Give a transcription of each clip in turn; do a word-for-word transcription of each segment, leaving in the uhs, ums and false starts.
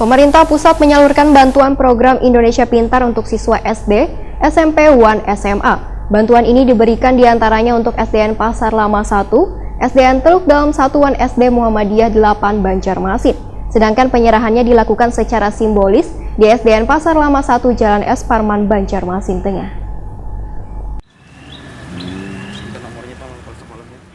Pemerintah pusat menyalurkan bantuan program Indonesia Pintar untuk siswa S D, S M P, wan S M A. Bantuan ini diberikan diantaranya untuk S D N Pasar Lama satu, S D N Teluk Dalam satu, wan S D Muhammadiyah delapan Banjarmasin. Sedangkan penyerahannya dilakukan secara simbolis di S D N Pasar Lama satu, Jalan S Parman, Banjarmasin Tengah.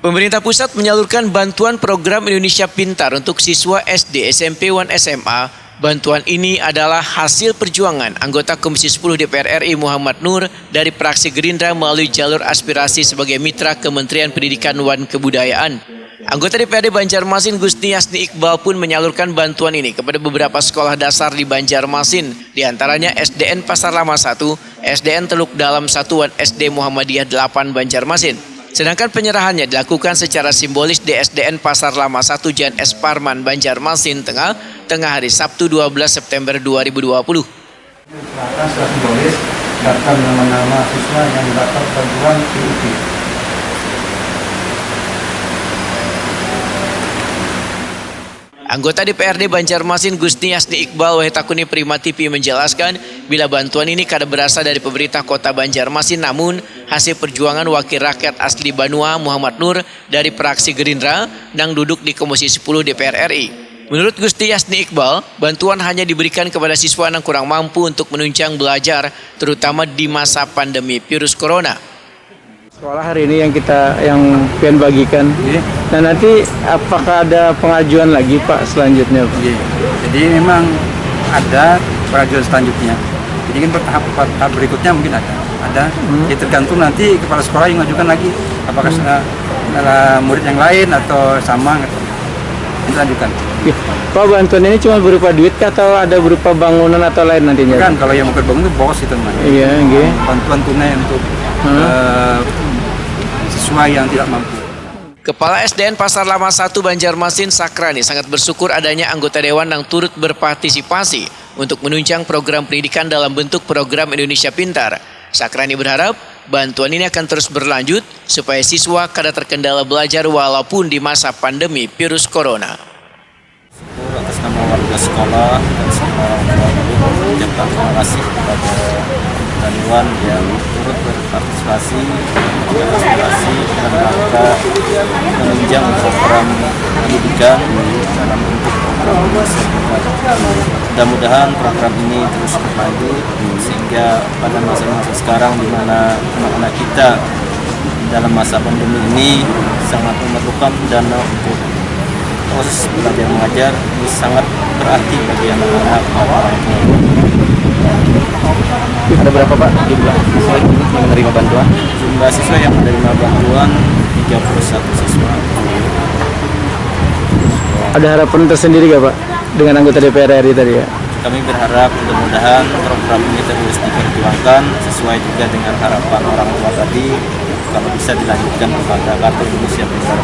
Pemerintah pusat menyalurkan bantuan program Indonesia Pintar untuk siswa S D, S M P, wan S M A. Bantuan ini adalah hasil perjuangan anggota Komisi sepuluh D P R R I Muhammad Nur dari fraksi Gerindra melalui jalur aspirasi sebagai mitra Kementerian Pendidikan wan Kebudayaan. Anggota D P R D Banjarmasin Gusni Yasni Iqbal pun menyalurkan bantuan ini kepada beberapa sekolah dasar di Banjarmasin, di antaranya S D N Pasar Lama satu, S D N Teluk Dalam satu, wan S D Muhammadiyah delapan Banjarmasin. Sedangkan penyerahannya dilakukan secara simbolis di S D N Pasar Lama satu, Jalan S Parman, Banjarmasin Tengah, tengah hari Sabtu dua belas September dua ribu dua puluh. Serahkan secara simbolis daftar nama-nama siswa yang mendapat bantuan P U P. Anggota D P R D Banjarmasin Gusni Yasni Iqbal wahid takuni Prima T V menjelaskan, bila bantuan ini kada berasal dari pemerintah kota Banjarmasin, namun hasil perjuangan wakil rakyat asli Banua Muhammad Nur dari fraksi Gerindra nang duduk di Komisi sepuluh D P R R I. Menurut Gusni Yasni Iqbal, bantuan hanya diberikan kepada siswa nang kurang mampu untuk menunjang belajar, terutama di masa pandemi virus corona. Sekolah hari ini yang kita yang pian bagikan. Iya. Nah, nanti apakah ada pengajuan lagi, Pak, selanjutnya? Pak? Iya. Jadi memang ada pengajuan selanjutnya. Jadi kan bertahap tahap berikutnya mungkin ada. Ada. Hmm. Ya tergantung nanti kepala sekolah yang mengajukan lagi. Apakah hmm. Murid yang lain atau sama gitu. Kita lanjutkan. Pak, bantuan ini cuma berupa duit kah atau ada berupa bangunan atau lain nantinya? Kan kalau yang mau bangun itu bos itu namanya. Iya, nggih. Bantuan tunai untuk hmm. uh, siswa yang tidak mampu. Kepala S D N Pasar Lama satu Banjarmasin Sakrani sangat bersyukur adanya anggota dewan yang turut berpartisipasi untuk menunjang program pendidikan dalam bentuk program Indonesia Pintar. Sakrani berharap bantuan ini akan terus berlanjut supaya siswa kada terkendala belajar walaupun di masa pandemi virus corona. Syukur atas nama warga sekolah dan semua orang tua guru mengucapkan terima kasih kepada Dewan yang turut berpartisipasi, berpartisipasi dalam rangka menunjang program pendidikan dalam bentuk program. Mudah-mudahan program ini terus berlanjut sehingga pada masa-masa sekarang di mana anak-anak kita dalam masa pandemi ini sangat memerlukan dana untuk proses belajar mengajar ini sangat berarti bagi anak-anak. Ada berapa Pak jumlah siswa yang menerima bantuan? Jumlah siswa yang menerima bantuan tiga puluh satu siswa. Ada harapan tersendiri gak Pak dengan anggota D P R RI tadi ya? Kami berharap mudah-mudahan program ini terus diperjuangkan sesuai juga dengan harapan orang tua tadi, kalau bisa dilanjutkan kepada kartu Indonesia Pintar.